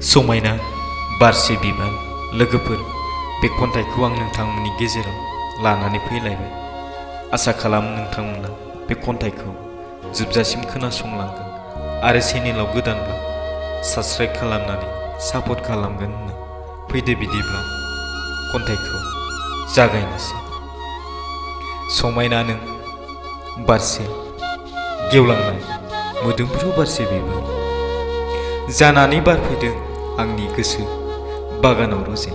समायना बारसे बिबार लोगोफोर बे खन्थाइखौ आं नोंथांमोननि गेजेराव लानानै फैलायबाय। आसा खालामो नोंथांमोना बे खन्थाइखौ जोबजासिम खोनासंलांगोन आरो चेनेलाव गोदानब्ला साबस्क्राइब खालामनानै सापर्ट खालामगोन होनना फैदो बिदिब्ला खन्थाइखौ जागायनोसै। समायना नों बारसे गेवलांनाय मोदोमफ्रु बारसे बिबार जानानै बारफैदों आंनि गोसो बागानाव रजे।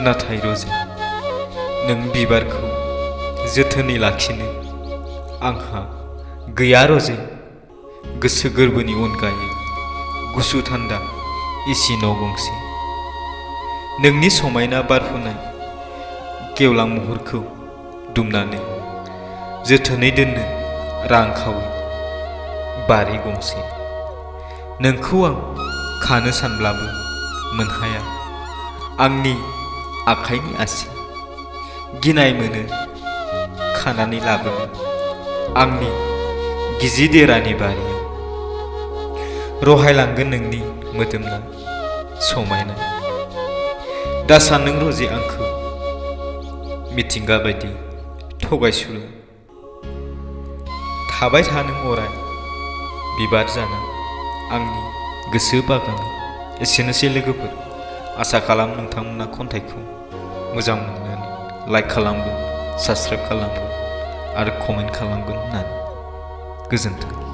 नाथाय रजे, नों बिबारखौ जोथोनै लाखिनो आंहा गैया रजे। गोसो गोरबोनि अनगायै गुसु थान्दा एसि न' गंसे। नोंनि समायना बारफुनाय गेवलां महरखौ दुमनानै जोथोनै दोननो रांखावरि बारि गंसे। नोंखौ आं खानो सानब्लाबो मोनहाया आंनि आखाइनि आसि। गिनाय मोनो खानानै लाबोनो आंनि गिजि देरानि बारियाव। रहायलांगोन नोंनि मोदोमना समायना। दा सान नों रजे आंखौ मिथिंगा बायदि थगायसुला। थाबाय था नों अराय बिबार जाना आंनि गोसो बागानाव। एसेनोसै लोगोफोर, आसा खालामो नोंथांमोना खन्थाइखौ मोजां मोननानै लाइक खालामगोन, साबस्क्राइब खालामगोन आरो कमेन्ट खालामगोन होननानै। गोजोन्थों।